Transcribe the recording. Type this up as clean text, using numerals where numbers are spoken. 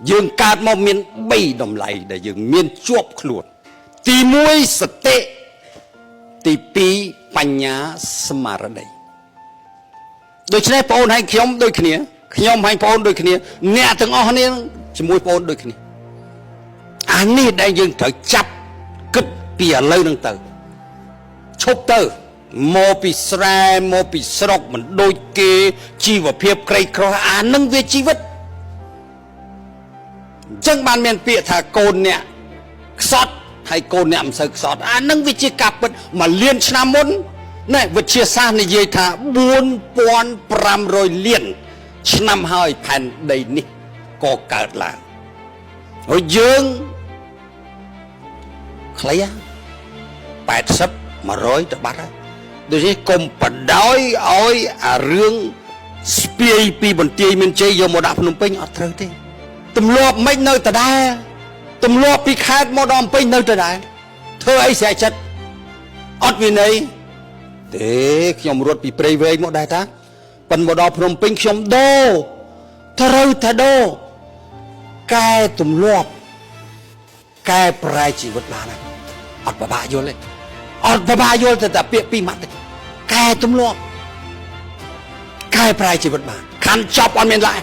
យើងកើតមកមាន3តម្លៃដែលយើងមានជាប់ខ្លួនទី1សតិទី2បញ្ញាស្មារតីដូច្នេះបងអូនហើយខ្ញុំដូចគ្នាខ្ញុំហើយបងអូនដូចគ្នាអ្នកទាំងអស់គ្នាជាមួយបងអូនដូចគ្នាអានេះដែលយើងត្រូវចាប់គិតពីឥឡូវហ្នឹងទៅឈប់ទៅមកពីស្រែមកពីស្រុកមិនដូចគេជីវភាពក្រីក្រអានឹងវាជីវិត អញ្ចឹងបានមានពាក្យថាកូនអ្នកខ្សត់ហើយកូនអ្នកមិនសូវខ្សត់អានឹងវាជាការពិតមួយលានឆ្នាំមុនណែវិទ្យាសាស្ត្រនិយាយថា4500លានឆ្នាំហើយផែនដីនេះក៏កើតឡើងហើយយើងខ្លីហ៎80 100ទៅបាត់ហើយដូច្នេះកុំបដោយឲ្យអារឿងស្ពាយពីបន្ទាយមានជ័យយកមកដាក់ភ្នំពេញអត់ត្រូវទេ ទម្លាប់មិននៅដដែលទម្លាប់ពីខេត្តមកដល់ភ្នំពេញនៅដដែលធ្វើអីស្រែកចិត្តអត់វិន័យទេខ្ញុំរត់ពីព្រៃវែងមកដែរតាប៉ិនមកដល់ភ្នំពេញខ្ញុំដូរត្រូវតែដូរកែទម្លាប់កែប្រែជីវិតបានហើយអត់ពិបាកយល់ទេអត់ពិបាកយល់តែតែពាក្យពីរម៉ាត់ទេកែទម្លាប់កែប្រែជីវិតបានខាន់ចប់អត់មានឡាយ